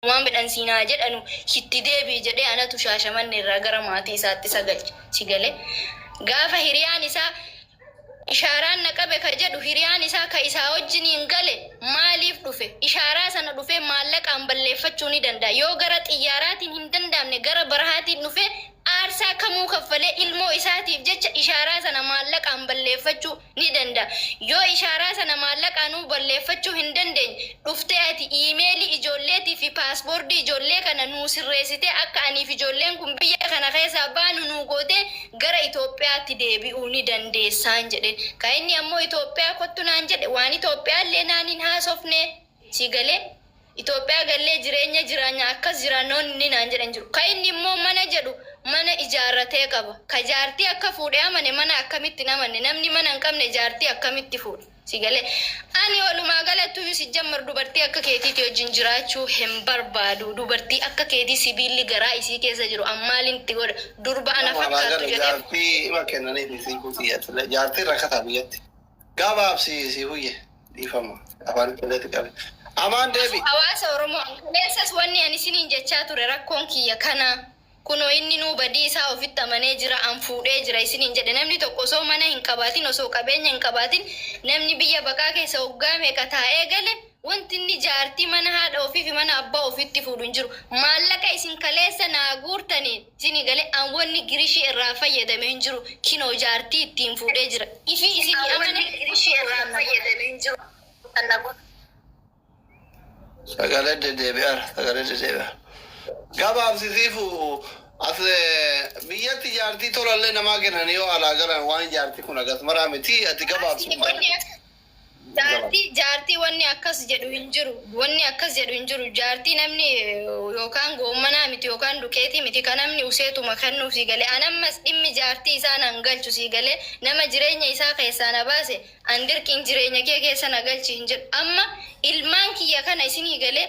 Waan fedhan siin haa jedhanu itti deebi'i jedhee anatu Shaashamanne irraa gara maatii isaatti isa galche. Si galee? Gaafa hiriyaan isaa ishaaraan na qabe ka jedhu, hiriyaan isaa ka isaa wajjiniin gale maaliif dhufe? Ishaaraa sana dhufee maallaqaan balleeffachuu ni danda'a. Yoo gara xiyyaaraatiin hin danda'amne, gara barahaatiin dhufee aarsaa kamuu kaffalee ilmoo isaatiif jecha ishaaraa sana maallaqaan balleeffachuu ni danda'a. Yoo ishaaraa sana maallaqaanuu balleeffachuu hin dandeenye, dhuftee ati iimeelii ijoolleetii fi paaspoordii ijoollee kana nuu sirreessitee akka aniif ijoolleen kun biyya kana keessaa baanu nuu gootee gara Itoophiyaatti deebi'uu ni dandeessaan jedheen. Ka inni ammoo Itoophiyaa kottu naan jedhe, waan Itoophiyaallee naan hin haasofne. Sii galee? Itoophiyaa gallee jireenya jiraanya akkas jiraanna wanni inni naan jedhe hin jiru. Ka inni immoo mana jedhu mana ijaarratee qaba. Ka jaartii akka fuudhe amane mana akkamitti hin amanne? Namni mana hin qabne jaartii akkamitti fuudha? Si galee? Ani walumaa galattuyyuu sijjammar dubartii akka keetiiti wajjin jiraachuu hin barbaadu. Dubartii akka keetii sibiilli garaa isii keessa jiru an maalin itti godha? Durba ana Nama alaa fakkaattu gala jedhee jaartii ima kennaniif siifuu xiyyaatile. Jaartiin rakkataa biyyatti. Gabaabsi siifuyye. Dhiifama. Afaan itti qabe. Amaan deebi. Hawaasa Oromoo, an kaleessas wanni ani isiniin jechaa ture rakkoon kiyya kana. Kunoo inni nuu badii isaa ofitti amanee jira, an fuudhee jira isiniin jedhe. Namni tokko osoo mana hin qabaatin, osoo qabeenya hin qabaatin, namni biyya baqaa keessa waggaa meeqa taa'ee gale, wanti inni jaartii mana haadha ofii fi mana abbaa ofiitti fuudhu hin jiru. Maallaqa isin kaleessa naa guurtaniin, isinii galee, an wanni girishii irraa fayyadame hin jiru. Kinoo jaartii ittiin fuudhee jira. Ifii isinii amane. Sagalee deddeebi'aara. Sagalee deddeebi'aara. Gabaabsi siifu as biyyatti jaartii tolallee namaa kennan yoo alaa galan waan jaartii kun agas maraa miti ati gabaabsi. Wanni akka jaartii jaartii wanni akkas jedhu hin jiru. Wanni akkas jedhu hin jiru. Jaartii namni yookaan goommanaa miti yookaan duqeetii miti kan namni useetuma kennuuf, sii galee? An ammas dhimmi jaartii isaa nan galchu, sii galee? Nama jireenya isaa keessaa na baase an dirqiin jireenya kee keessa na galchi hin jedhu. Amma ilmaan kiyya kana, isinii galee,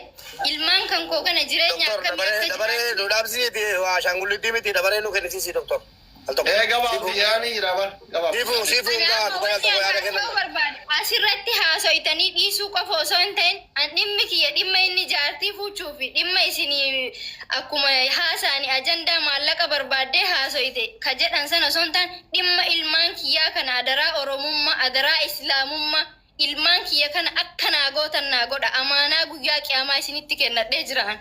ilmaan kan koo kana jireenya Doktor akkamii dabaree akka dabaree jiraachuu nu dhaabsiiti ashaangulliitii miti, dabaree nu kennisiisi doktor. Al tokko. Ee, gabaabsi yaani jira bar gabaabsi. Siifuu siifuu Ani hin amma gaatu al wanni tokko an yaada haasa'uu kennan. barbaade asirratti haasoytanii dhiisuu qofa osoo hin ta'in, an dhimmi kiyya dhimma inni jaartii fuuchuu fi dhimma isinii akkuma haasaani ajandaa maallaqa barbaaddee haasoyte ka jedhan sana osoo hin taane, dhimma ilmaan kiyyaa kana adaraa Oromummaa, adaraa Islaamummaa, ilmaan kiyya kana akka naa gootan naa godha. Amaanaa guyyaa qiyaamaa isinitti kennadhee jira an.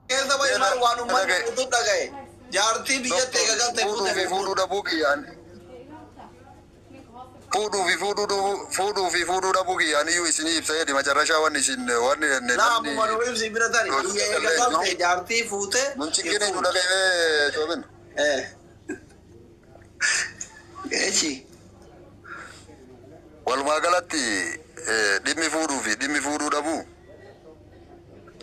Keessa bahi mar waan uummanni guutuun dhagaye. Jaartii biyyatti eega galte Fuudhuu fi fuute. fuudhuu dhabuu kiyyaan, fuudhuu fi fuudhuu dhabuu kiyyaan iyyuu isinii ibsa jedhi. Macarrashaa wanni isin wanni Na namni ammuma nu ibsi bira tari. Biyya eega galte jaartii fuute nun hin ciqqini nu fuune. dhaga'ee coobin. Eh. Echi. Walumaa galatti dhimmi fuudhuu fi dhimmi fuudhuu dhabuu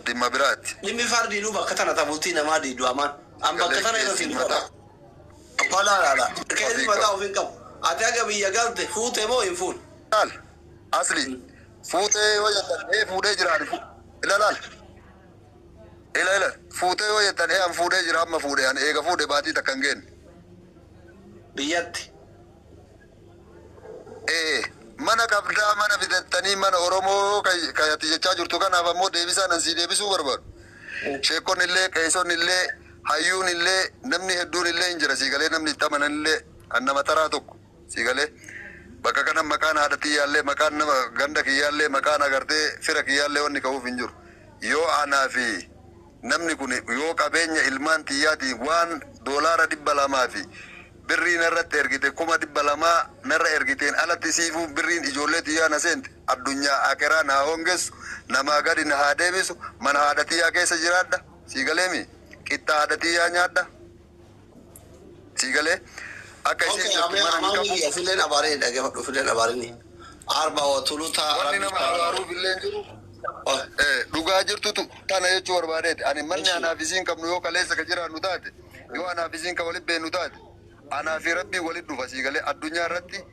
dhimma biraati. Dhimmi fardiinuu bakka tana tabultii namaa diidu amaan. An bakka Galee tana irra keessi siin mataa qaba. Laala. Keessi ofii mataa qabu. ofii hin qabu. Ati haga biyya galte fuute moo hin fuune? Laal asli fuutee yoo jettan, ee, fuudhee jira ani. Ila laal, ila ila, fuutee yoo jettan, ee, an fuudhee jira. Amma fuudhee an eega fuudhe baatii takka hin geenne. Biyyatti. Ee, mana qabdaa, mana bitattanii, mana Oromoo kayati jechaa jirtu kanaaf ammoo deebisaan an sii deebisuu barbaadu. Sheekonni illee, qeesonni illee, hayyuun illee, namni hedduun illee hin jira, sii galee? Namni itti amanan illee an nama taraa tokko, sii galee? Bakka kana maqaan haadha tiyyaallee, maqaan nama ganda kiyyaallee, maqaan agartee fira kiyyaallee wanni ka'uuf hin jiru. Yoo anaa fi namni kun yoo qabeenya ilmaan tiyyaatiin waan $200 fi birrii narratti ergite 200,000 narra ergiteen alatti siifuu birriin ijoollee tiyyaa na seente, addunyaa akeraa na haa hongessu, namaa gadi na haa deebisu, mana haadha tiyyaa keessa jiraadha, sii galeemi? Qixxaa haadha tiyyaa nyaadha, sii galee? Akka isiin Okay, jettu amee mana hin amaan qabu. kiyya fileen abaarini dhaggeeffadhu, fileen abaarini. Arba wa tuluta Wanni rabbi nama abaaruuf illee hin jiru. Oh, Dhugaa jirtutu tana jechuu barbaadeeti. Ani manni Eshi. anaaf isiin qabnu yoo kaleessa ka jiraannu taate, yoo anaaf isiin ka walit beennu taate, anaa fi rabbiin walit dhufa, sii galee? Addunyaa irratti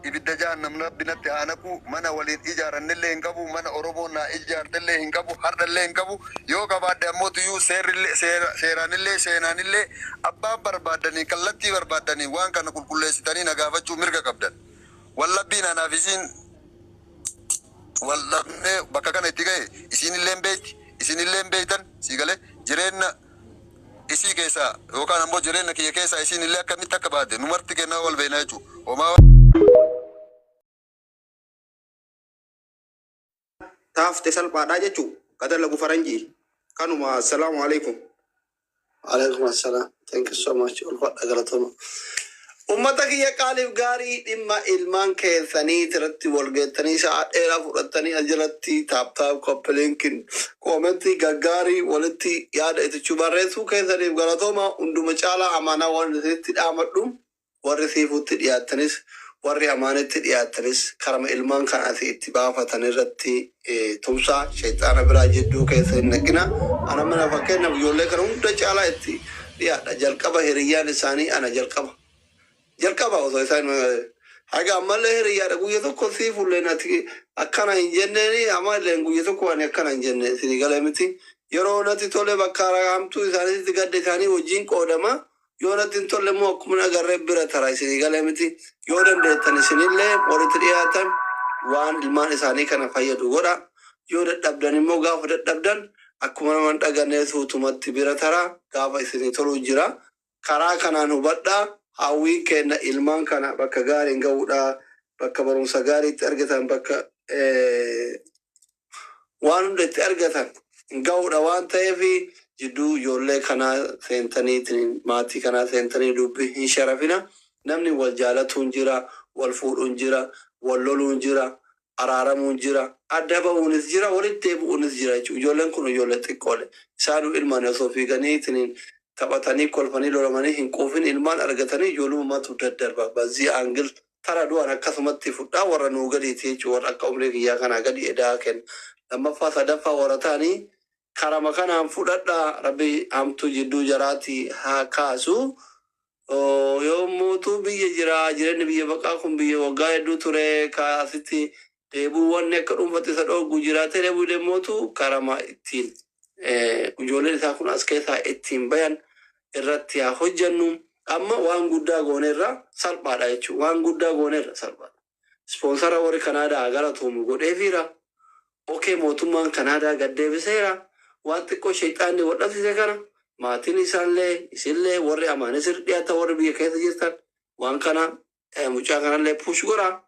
ibidda jahannam rabbi natti haa naqu. Mana waliin ijaarannellee hin qabu, mana Oromoon naa ijaartellee hin qabu, hardhallee hin qabu. Yoo qabaadhe ammoo tuyyuu seerrillee seeraanillee seenaanillee abbaan barbaaddanii kallattii barbaaddanii waan kana qulqulleessitanii na gaafachuu mirga qabdan. Wallabbiin anaaf isiin wal dhabnee bakka kana itti gahe isiin illee hin beekti. Isinillee hin beeytan, sii galee, jireenya isii keessaa yookaan ammoo jireenya kiyya keessaa isinillee akkamitti akka baate numarti kennaa wal beekna jechuudha. Homaa Taafte salphaadhaa jechuu ka dalagu faranjii kanuma. Assalaamu alaikum. Alaikum assalam. Thank you so much. Ulfaadha, galatooma. Uummata kiyya qaaliif gaarii, dhimma ilmaan keessanii irratti wal geettanii sa'a dheeraa fudhattanii as jalatti tap tap, copy linkiin, commentii gaggaarii walitti yaada itichuu barreessuu keessaniif galatooma. Hunduma caalaa amaanaa waan isinitti dhaamadhu, warri siifuutti dhiyaattanis, warri amaanitti dhiyaattanis, karama ilmaan kan asii itti baafatan irratti tumsaa sheexaana biraa jidduu keessa hin naqina. Ana mana fakkeenyaaf ijoollee kana hunda caalaa itti dhiyaadha. Jalqaba hiriyyaan isaanii ana, jalqaba. Jalqaba osoo isaan haga ammallee hiriyyaadha. Guyya tokko sii fulleen ati akkana hin jenneeni, ammallee guyya tokko ani akkana hin jenne isinii galee miti. Yeroo natti tole bakka hamtuu isaaniitti gadda isaanii wajjin qoodama. Yoo natti hin tolle immoo akkuma agarree bira tara, isinii galee miti. Yoo dandeettan isinillee walitti dhiyaatan waan ilmaan isaanii kana fayyadu godha. Yoo dadhabdan immoo, gaafa dadhabdan akkuma nama hin dhagannee suutumatti bira tara, gaafa isinii tolu jira. Karaa kanaan hubadhaa. Hawwiin kenna ilmaan kana bakka gaariin ga'uudha, bakka barumsa gaariitti argatan, bakka waan hunda itti argatan ga'uudha. Waan ta'eef jidduu ijoollee kanaa seentanii, maatii kanaa seentanii dubbii hin sharafina. Namni wal jaalatuun jira, wal fuudhuun jira, wal loluun jira, araaramuun jira, adda ba'uunis jira, walitti deebi'uunis jira jechuudha. Ijoolleen kun ijoollee xiqqoodha. Isaanuu ilmaan osoo fiiganii taphatanii, kolfanii, lolamanii hin quufin ilmaan argatanii ijoollummaatu daddarba. Bazii aangil tara du'an akkasumatti fudhaa warra nuu gadiiti jechuudha. Warra akka umrii kiyyaa kanaa gadi edaa kenna. Lammaffaa sadaffaa warra ta'anii karama kanaan fudhadhaa. Rabbi hamtuu jidduu jaraati haa kaasu. Yommuutu biyya jira, jireenyi biyya baqaa kun biyya waggaa hedduu ture kaasitti deebuu wanni akka dhuunfatti isa dhooggu jiraate deebuu deemootu karama ittiin ijoolleen isaa kun as keessaa ittiin bayan irratti haa hojjennu. Amma waan guddaa goonerra, salphaadha jechuudha. Waan guddaa goonerra, salphaadha. Sponsora warri Kanaadaa galatoomu godheefiira. Okay, mootummaan Kanaadaa gad deebiseera. Waan xiqqoo sheexaanni wal dhabsiise kana maatiin isaallee isillee, warri amaanis sirri dhiyaatan, warri biyya keessa jirtan waan kana mucaa kanallee push godhaa.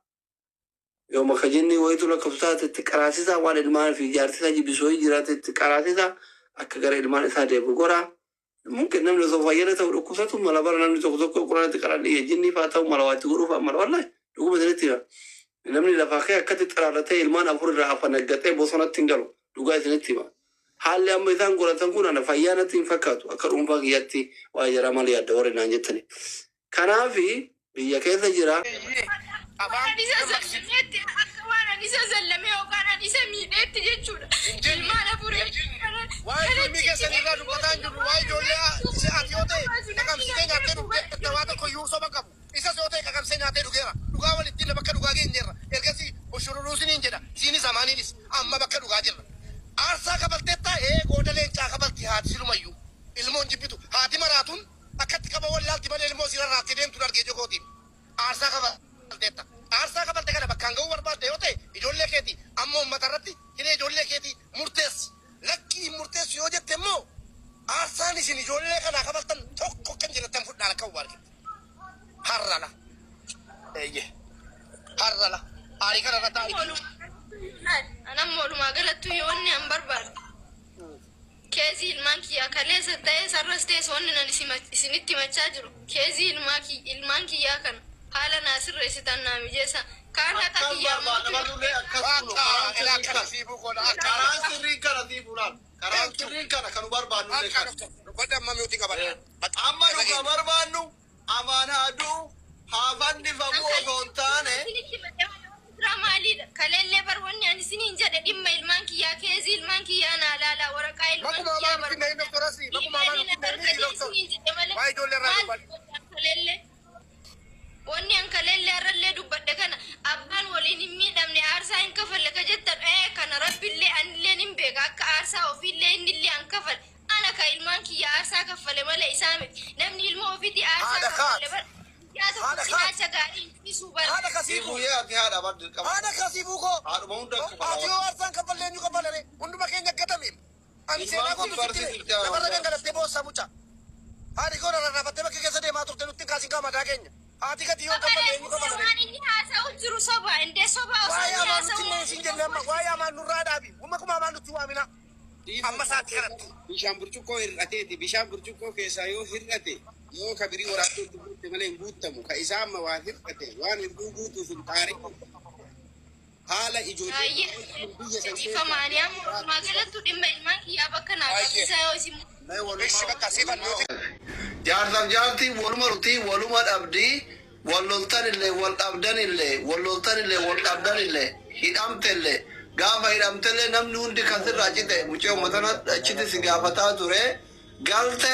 Yoo maka jinni wayitu lakkoofsa taate itti qaraasisaa, waan ilmaan fi jaartii isaa jibbisoo jiraate itti qaraasisaa, akka gara ilmaan isaa deebi'u godhaa. Mungkin namni osoo fayyada ta'u dhukkubsatu mala bara namni tokko tokko quraanatti qaraan jinni fa'aa ta'u mala, waatti godhuuf mala, wallahi dhuguma isinitti hima. Namni lafaa ka'e akkatti xaraarratee ilmaan afur irraa afan naggatee bosonatti hin galu, dhugaa isinitti hima. Haalli amma isaan godhatan kun ana fayyaa natti hin fakkaatu, akka dhuunfaa kiyyaatti waa jara malee yaadda warri naan jettani. Kanaafi biyya keessa jira. Waan isa zallameetti, akka waan ani isa zallamee yookaan ani isa miidheetti jechuudha. Ilmaan afurii. Waa'ee ijoollee keessanii irraa dubbataa hin jirru. Waa'ee ijoollee isa ati yoo ta'e qaqamsitee nyaattee dhugdee waa tokko iyyuu soba qabu. Isas yoo ta'e qaqamsee nyaatee dhugeera. Dhugaa walitti bakka dhugaa geenyeerra. Ergasii ushururuu siniin jedha. Isiinis amaaniinis amma bakka dhugaa jirra. Aarsaa kabalteetta ee qooda leencaa kabalti haati silumayyuu. Ilmoon jibbitu. Haati maraatuun akkatti qaba wallaalti malee ilmoo sirarraatti deemtu argee jokootiin. Aarsaa kabalteetta. Aarsaa kabalte kana bakkaan ga'uu barbaadde yoo ta'e ijoollee keeti amma uummata irratti hiree ijoollee keeti murteessi. Lakkii hin murteessu yoo jette immoo aarsaan isin ijoollee kanaa kabaltan tokko kan jedhattan fudhaan akka hubu argite. Harrala. Eeyyee. Harrala. Aarii kana irratti aarii. Anammoo walumaa galattu yoo inni an barbaadu. Caseii ilmaan kiyyaa kaleessa ta'ee sarras ta'e wanni nan isinitti himachaa jiru. Caseii ilmaan kiyyaa kana haala naa sirreessitan naa mijeessa. Kaan haqa Akkas kiyyaa barbaada mootu malulee akkas kunu Akka karaan ilaa sirriin kana kana. siifuu godha. Akka Karaan sirriin kana siif ulaan. Karaan sirriin kana kan nu barbaadnu akka kana. Godha amma miutii qabadha. Amma nu ka barbaannu amaanaa du'u haa fannifamuu osoo hin taane. Maaliidha? Kaleellee bar wanni ani isiniin jedhe dhimma ilmaan kiyyaa, caseii ilmaan kiyyaa naa laalaa, waraqaa ilmaan Makuma kiyyaa amaan finna inni doktora si. Makuma amaan Iimeeliin finna inni harkatee doktor. isiniin jedhe malee. Waa'ee ijoollee irraa Maal dubbadhu. dubbadha kaleellee? Wanni an kaleellee har'allee dubbadhe kana abbaan waliin hin miidhamne aarsaa hin kafalle ka jettan ee kana rabbillee anillee hin beeka, akka aarsaa ofiillee innillee an kafale. Ana ka ilmaan kiyya aarsaa kaffale malee isaa miti. Namni ilma ofiitii aarsaa Haadha kaffale kaat. bara guyyaa tokko Haadha kaat. cinaacha gaarii hin ciisuu bara. Haadha kasiifuu. Guyyaa ati haadha bar dirqama. Haadha kasiifuu koo. Haadhuma hunda Ati yoo aarsaan kaffallee eenyu kaffalare? Hunduma keenya gatame. Ani Ilmaan seenaa kun kootu sitti barsiisutti hime. Lafarra amantaa. gangalattee boossaa mucaa. Haadhi koo rarraafattee bakka keessa deemaa turte nutti hin kaasin kaa mataa keenya. Haati gatii yoo kaffalle eenyu kaffala ree? Waan inni haasa'u jiru soba, indee soba osoo Waa'ee inni amaan nutti haasa'u. illee isin jenne amma waa'ee amaan nurraa dhaabi. Wumma kuma amaan nutti waamina. Amma sa'aatii kanatti. Bishaan burcuqqoo hir'ateeti. Bishaan burcuqqoo keessaa yoo hir'ate yoo ka birii waraabdee itti guutte malee hin guuttamu. Ka isaa amma waan hir'ate waan hir'uu guutuuf hin xaarin. Haala ijoollee biyya san keessa Dhiifama ani amma walumaa galattu dhimma ilmaan kiyyaa bakka naa qabsiisaa yoo isin Ishi bakka siifan yoo Jaarsaaf jaartiin waluma rutii waluma dhabdii wal loltan illee wal dhabdan illee wal loltan illee wal dhabdan illee hidhamte illee gaafa hidhamte illee namni hundi kan sirraa cite mucee uummata achitti si gaafataa ture galte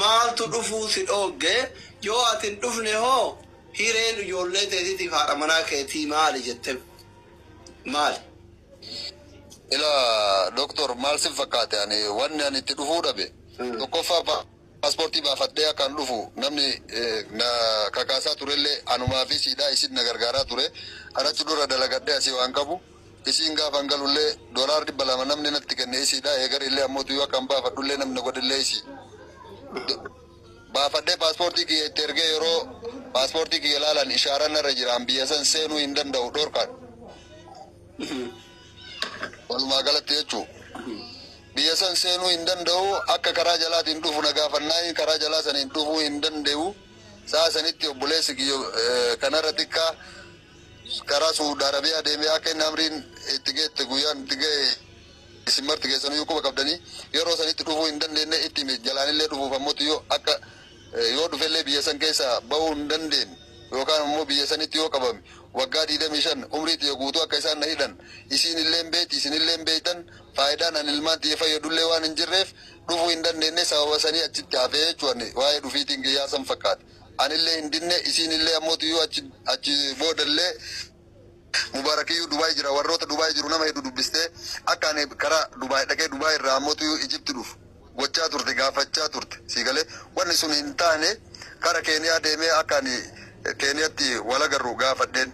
maaltu dhufuu si dhoogge yoo ati hin dhufne hoo hireen ijoollee teetiitiif haadha manaa keetii maali jette maali. Ila doktor maal sin fakkaate ani wanni ani itti dhufuu dhabe tokkoffaa paaspoortii baafadhee akkan dhufu namni na kakaasaa turellee anumaa fi siidhaa isin na gargaaraa ture kanatti dura dalagadhee asii waan qabu isiin gaafan galullee doolaar 200 namni natti kenne isiidha eegarillee ammoo tuyyuu akkan baafadhullee namni godhillee isii baafadhee paaspoortii kiyya itti ergee yeroo paaspoortii kiyya ilaalan ishaaraan narra jira an biyya san seenuu hin danda'u dhorkaan walumaa galatti jechuu biyya san seenuu hin danda'u akka karaa jalaatiin dhufu na gaafannaa karaa jalaa saniin dhufuu hin danda'u sa'a sanitti obboleessi kiyya kanarra xiqqaa karaa Suudi Arabiyaa deemee akka inni amriin itti geette guyyaan itti ga'e isin marti keessaniyyuu quba qabdanii yeroo sanitti dhufuu hin dandeenye itti hime jalaanillee dhufuuf ammoo yoo akka yoo dhufellee biyya san keessaa bahuu hin dandeenye yookaan ammoo biyya sanitti yoo qabame waggaa 25 umrii tiyya guutuu akka isaan na hidhan isiin illee beeti isin illee beeytan faayidaan an ilmaan tiyya fayyadullee waan hin jirreef dhufuu hin dandeenye sababa sanii achitti hafee jechuun waa'ee dhufiitiin kiyyaa san fakkaata. Anillee hin dinne isiin illee ammoo tuyyuu achi achi boodallee Mubaarakiyyuu Dubaay jira warroota Dubaay jiru nama hedduu dubbistee akka ani karaa Dubaay dhaqee Dubaay irraa ammoo tuyyuu Ijipti dhufu gochaa turte gaafachaa turte sii galee wanni sun hin taane kara Keeniyaa deemee akka ani Keeniyaatti wal agarru gaafadheen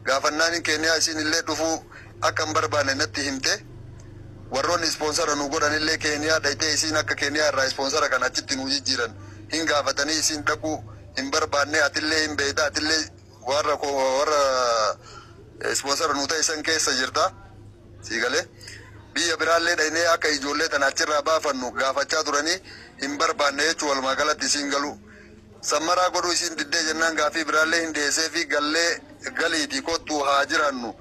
gaafannaan Keeniyaa isiin illee dhufuu akka hin barbaanne natti himte warroonni ispoonsara nu godhan illee Keeniyaa dhayitee isiin akka Keeniyaa irraa ispoonsara kan achitti nu jijjiiran hin gaafatanii isiin dhaquu hin barbaanne atillee hin beeyta atillee warra warra ispoonsara nu ta'e san keessa jirta sii galee biyya biraallee dhaynee akka ijoollee tana achirraa baafannu gaafachaa turanii hin barbaanne jechuu walumaa galatti isiin galu sammaraa godhuu isiin diddee jennaan gaafii biraallee hin dhiyeessee fi gallee galiitii kottuu haa jiraannu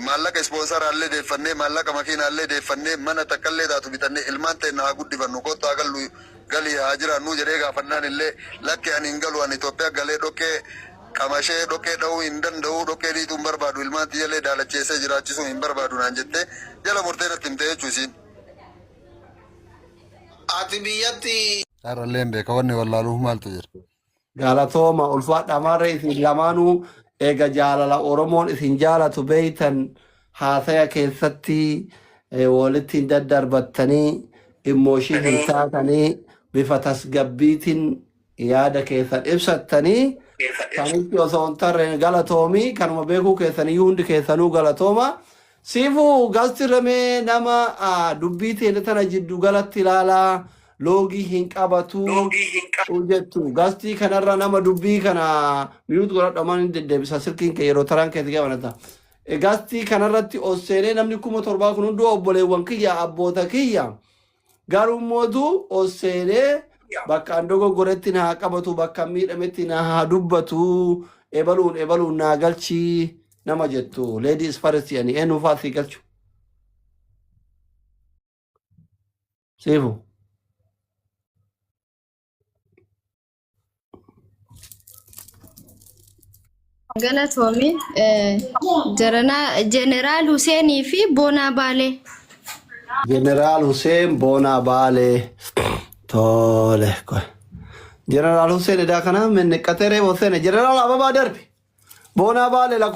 maallaqa ispoonsaraallee deeffannee maallaqa makiinaallee deeffannee mana takkallee taatu bitannee ilmaan ta'e haa guddifannu kottu haa gallu galii haa jiraannu jedhee gaafannaan illee lakki ani hin galu ani Itoophiyaa galee dhoqqee qamashee dhoqqee dha'uu hin danda'u dhoqqee dhiituu hin barbaadu ilmaan tiyyallee daalacheessee jiraachisuu hin barbaadu naan jettee jala murtee natti himte jechuu isiin. Ati biyyatti Har'allee hin beeka wanni wallaaluuf maaltu jira. Galatooma ulfaadha maarree isin lamaanuu eega jaalala Oromoon isin jaalatu beeytan haasaya keessatti walitti hin daddarbattanii immooshin hin taatanii bifa tasgabbiitiin yaada keessan ibsattanii sanitti osoo hin tarreen galatoomii kanuma beekuu keessaniyyuu hundi keessanuu galatooma. Siifuu gasti ramee nama dubbii teenya tana jiddu galatti ilaalaa loogii hin qabatu jettu gastii kanarra nama dubbii kana miyuut godhadha maan hin deddeebisa silkiin kee yeroo taraan keessa gabanata. Gastii kanarratti ol seenee namni 7000 kun hunduu obboleewwan kiyya abboota kiyya garuu mootu ol seenee bakka an dogoggoretti na haa qabatu bakka an miidhametti na haa dubbatu ebaluun ebaluun naa galchii nama jettu ladies first ani eenyu fa'aa sii galchu siifu. Galatoomi Jaranaa Jeneraal Huseenii fi Boonaa Baalee. Jeneraal Hussein Boonaa Baalee. Tole. Jeneraal Hussein edaa kana menneqqatee reefa Hussein. Jeneraal Ababaa darbi. Boonaa Baalee lakkoofsa.